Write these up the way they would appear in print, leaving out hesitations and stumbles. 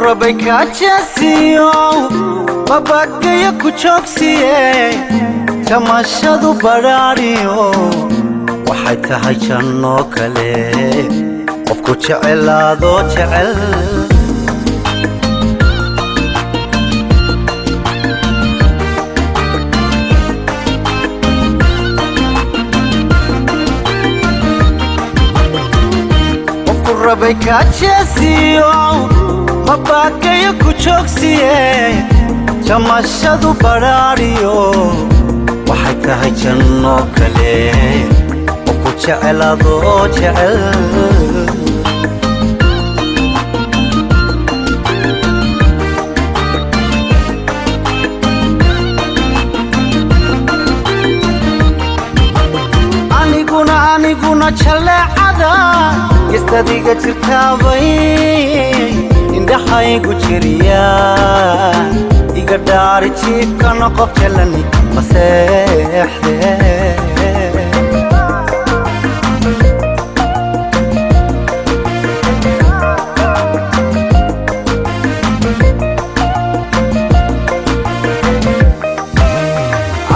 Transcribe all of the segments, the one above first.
Rabay kaajeesiyo babagayo ku joogsiye, jamashadu badhaadhiyo waxay tahay jannoo kale, qofku jecelaadoo jecel. Qofku rabay kaajeesiyo babagayo ku joogsiye, jamashadu badhaadhiyo waxay tahay jannoo kale, qofku jecelaadoo jecel. Aniguna jaleecada gestadiga jirtaabay indhaxaygu jiriya, iga dhaari jiifkana qof jalani maseexde.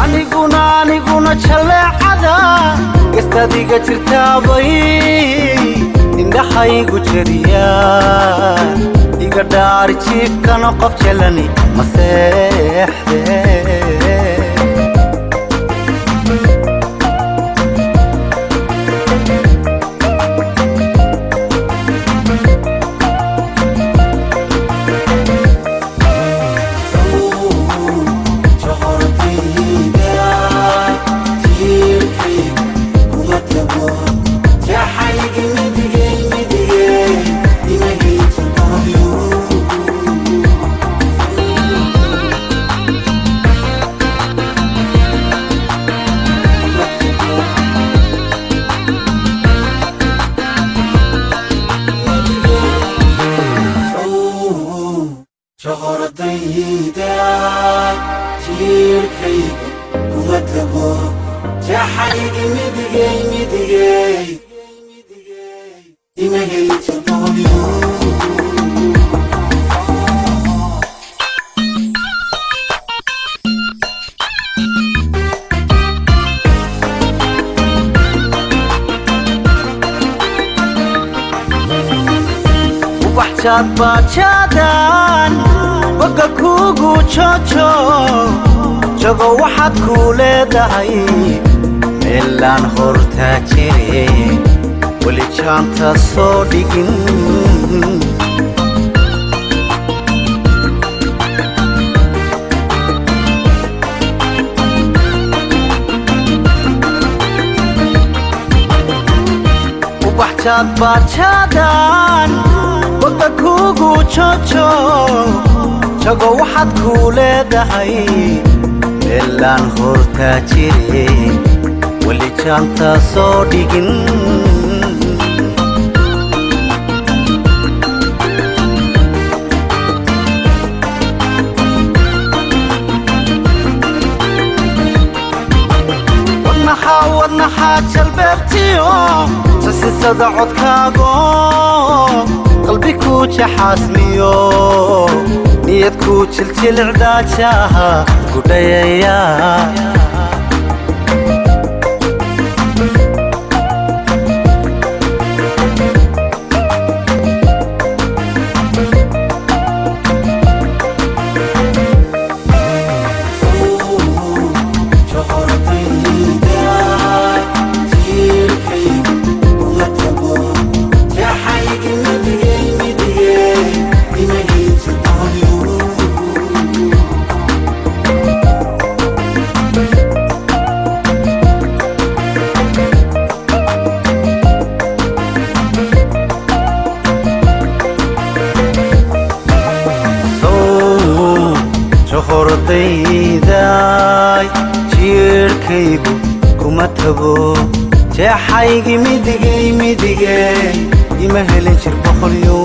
Aniguna jaleecada gestadiga jirtaabay indhaxaygu jeriya, iga dhaari jiifkana qof jalani maseexde. Jiirkaygu kuma tago, jeexaygi midigay midigay ima heli jirboolyo. Ubax jaadbaajaadaan bogga kuugu joojo jago, waxaad kuu leedahay meelaan hortaa jire, weli jaanta soo dhigin. Ubax jaadbaajaadaan bogga kuugu joojo jago, waxaad kuu leedahay meelaan hortaa jire, weli jaanta soo dhigin. Wadnaxaa wadnaxaa jalbeebtiyo sasisada codkaago, qalbi ku jaxaasmiyo niyad ku jiljilicdaajaha gudhayaya. Hordayday jiirkaygu kuma tago, jeexaygi midigay midige ima helin jir boqolyo.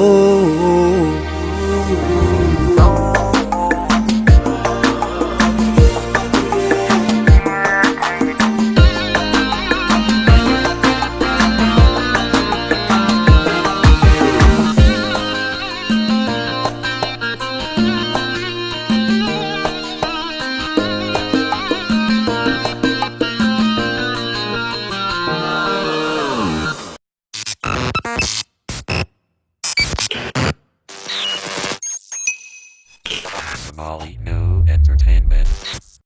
Somali News.